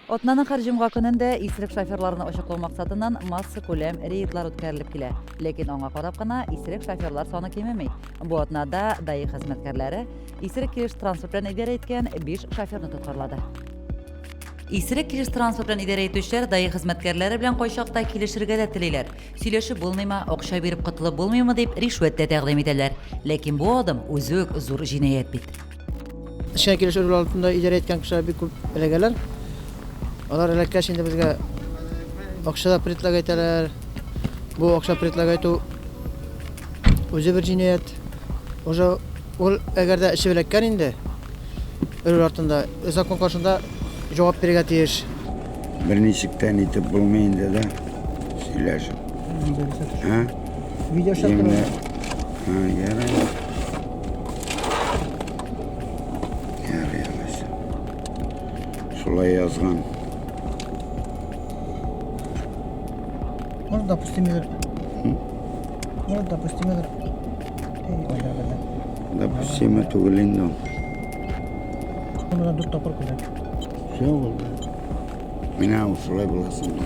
Атнаның һәр җомга көнендә исерек шоферларны ачыклау максатыннан массакүләм рейдлар үткәрелеп килә. Ләкин аңа карап кына исерек шоферлар саны кимеми. Бу атнада ДАИ хезмәткәрләре исерек килеш транспорт белән идарә иткән 5 шоферны тоткарлады. Исерек килеш транспорт белән идарә итүчеләр ДАИ хезмәткәрләре белән кайчакта килешергә дә телиләр. Сөйләшеп булмыймы, акча биреп котылып булмыймы дип ришвәт тә тәкъдим итәләр. Ләкин бу адым үзе үк зур җинаять бит. Эшкә килеш руль артында идарә иткән кешеләр бик күп эләгәләр. Алар эләккәч инде безгә акча да предлаг итәләр. Бу акча предлаг итү үзе бер җинаять. Уже ул әгәр дә эчеп эләккән инде руль артында, закон каршында җавап бирергә тиеш. Берничек тә нитеп булмый инде дә сөйләшеп. А? Видео А, ярый. Ярый, алайса. Шулай язган. Может, допустимыйдыр. Может, допустимыйдыр. Допустимо түгел инде ул. Монда дүрт тапкыр күрдем. Все булды. Менә ул шулай буласын.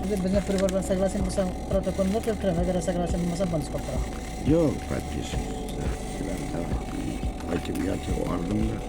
Безнең прибор белән согласен булсаң, протоколны керттерәм, әгәр согласен булмасаң, бонус каптырам. Юк, подписываюсь. Кайтып ятып ардым да.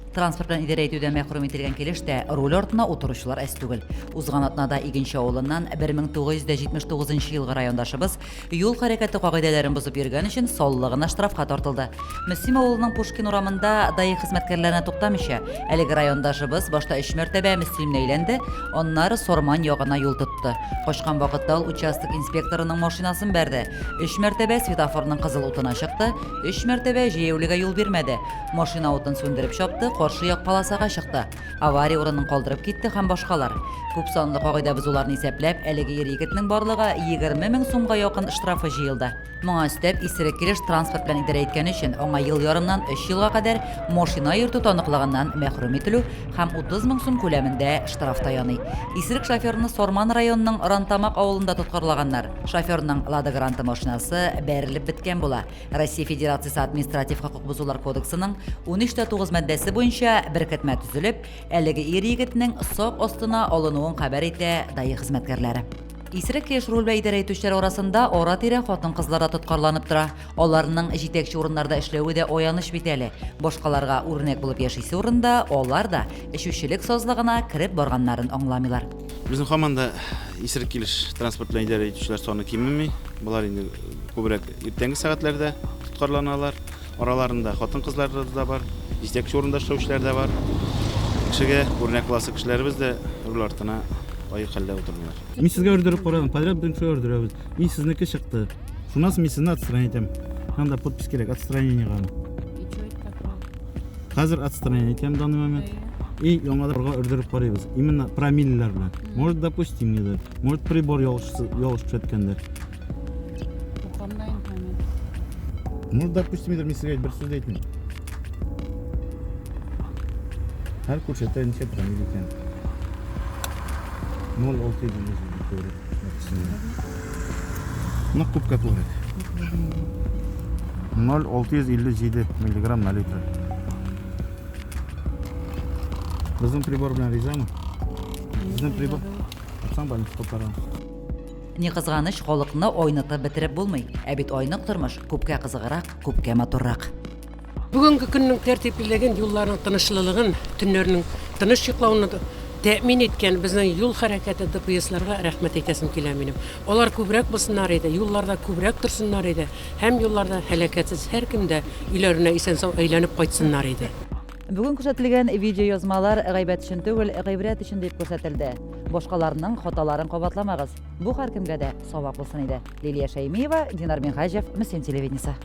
Транспорт белән идарә итүдән мәхрүм ителгән килеш тә руль артына утыручылар әз түгел. Узган атнада Игенче авылыннан 1979 елгы райондашыбыз юл хәрәкәте кагыйдәләрен бозып йөргән өчен саллы гына штрафка тартылды. Мөслим авылының Пушкин урамында ДАИ хезмәткәрләренә туктамыйча, әлеге райондашыбыз башта өч мәртәбә Мөслимне әйләнде, аннары Сорман ягына юл тотты. Качкан вакытта ул участок инспекторының машинасын бәрде, өч мәртәбә светофорның кызыл утына чыкты, өч мәртәбә җәяүлегә юл бирмәде. Машина утын сүндереп чапты, каршы як полосага чыкты, авария урынын калдырып китте һәм башкалар. Күп санлы кагыйдә бозуларны исәпләп, әлеге ир-егетнең барлыгы 20 мең сумга якын штрафы җыелды. Моңа өстәп, исерек килеш транспорт белән идарә иткән өчен аңа ел ярымнан өч елга кадәр машина йөртү таныклыгыннан мәхрүм ителү һәм 30 мең сум күләмендә штраф та яный. Исерек шоферны Сарман районының Рантамак авылында тоткарлаганнар. Шоферның Лада Гранта машинасы бәрелеп беткән була. Россия Федерациясе Административ хокук бозулар кодексының 13.9 маддәсе буенча беркетмә төзелеп, әлеге ир-егетнең сак астына алынуын хәбәр итә ДАИ хезмәткәрләре. Исерек килеш руль белән идарә итүчеләр арасында ара-тирә хатын-кызлар да тоткарланып тора. Аларның җитәкче урыннарда эшләве дә аяныч бит әле. Башкаларга үрнәк булып яшисе урында алар да эчүчелек сазлыгына кереп барганнарын аңламыйлар. Безнең һаман да исерек килеш транспорт белән идарә итүчеләр саны кимеми. Болар инде күбрәк иртәнге сәгатьләрдә тоткарланалар. Араларында хатын-кызлар да бар, җитәкче урында эшләүчеләр дә бар. Кешегә үрнәк буласы кешеләребез дә руль артына аек хәлдә утырмыйлар. Мин сезгә өрдереп карадым, подряд бөтен кешегә өрдерәбез. И сезнеке чыкты. Шуннан соң мин сезне отстранить итәм. Анда подпись кирәк, отстранениегә. Хәзер отстранение итәм в данный момент. И яңадан борга өрдереп карыйбыз. Именно промиллеләр белән. Может, допустимыйдыр, может, прибор ялгыш ялгыш күрсәткәндер. Укам да инде мин. Может, допустимыйдыр, мин сезгә бер сүз дә әйтмим. Һәр күрсәтә ничә промилле икән. 0,6 күбрәк. Нык күпкә күбрәк. 0,657 миллиграмм на литр. Безнең прибор белән ризамы? Безнең прибор. Атсаң больница коткарам. Ни кызганыч, халыкны айнытып бетереп булмый. Ә бит айнык тормыш күпкә кызыграк, күпкә матуррак. Бүгенге көннең тәртиплелеген, юлларның тынычлылыгын, төннәрнең тыныч йоклауны тәэмин иткән безнең юл хәрәкәте ДПСларга рәхмәт әйтәсем килә минем. Алар күбрәк булсыннар иде, юлларда күбрәк торсыннар иде һәм юлларда һәлакәтсез һәркем дә өйләренә исән-сау әйләнеп кайтсыннар иде. Бүген күрсәтелгән видеоязмалар гайбәт өчен түгел, гыйбрәт өчен дип күрсәтелде. Башкаларның хаталарын кабатламагыз. Бу һәркемгә дә сабак булсын иде. Лилия Шәймиева, Динар Минһаҗев, Мөслим телевидениесе.